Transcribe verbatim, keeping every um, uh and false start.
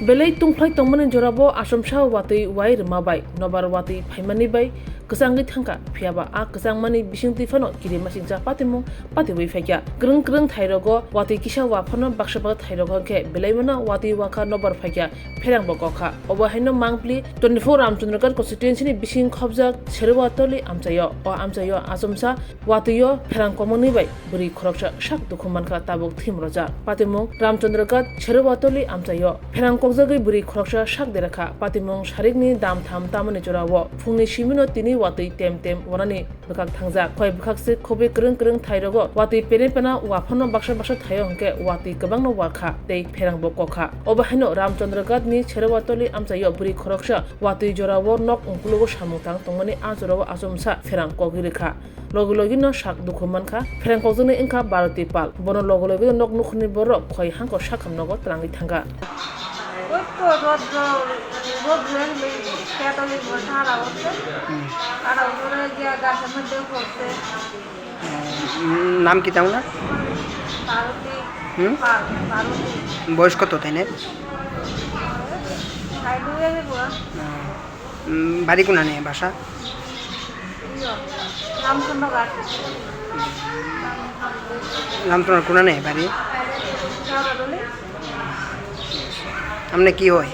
Belai tungphlai tongmani jorao achomsa watwi wai rwma bai nobar watwi phaimani bai kwchangwi thangkha, phiyaba a kwchangmani bisingtwi phano kirimasingcha patimung patiwi phaikha. Kwrwng kwrwng thairogo watwi kisa wa phano baksa baksa thairogo hwnkhe belaimano watwi wakha nobar phaikha, pherangbo kokha. Obo haino mangpili twenty-four Ramchandraghat constituency ni bising khobjak Serwatoli amchaio. O amchaio achomsa watwio pherang kokmani bai bwrwi khoroksa sak dukhu mankha, tabuk thim rojak. Patimung Ramchandraghat Serwatoli amchaio pherang kokjagwi bwrwi khoroksa sak derakha. Patimung sarikni dam tham tamani jorao phungni simino tini watwi tem tem wanani bwkhak thangjak. Khoi bwkhak se khobwi kwrwng kwrwng thairogo watwi pene pena wa phano baksa baksa thaio hwnkhe watwi kwbangno wakha tei pherangbo kokha. Obo haino Ramchandraghat ni Serwatoli amchaio bwrwi khoroksa watwi jorao nok ungkulugo samung tang tongmani a jorao achomsa pherang kokwi rwkha. Logi logi no sak dukhu mankha, pherang kokjaknai wngkha Bharati Pal. Bono logi logi no nok nukhungni borok khoi hangko sakham nogo twlangwi thangkha. ওই তো রোদ, রোদ হয়ে গেলে পেট্রোলে বসে হারা হচ্ছে। হুম। হারা হচ্ছে, গিয়া গাছের মধ্যে পড়ছে। উম, নাম কি তেমন? ভারতী হুম? পাল, ভারতী। বয়স কত তাইনের? সাইডে হয়ে গেল। উম, বাড়ি কোনানে বাসা? ইয়ো, রামচন্দ্রঘাট। রামচন্দ্র কোনানে বাড়ি? কারোর বলে? আপনি কি হয়?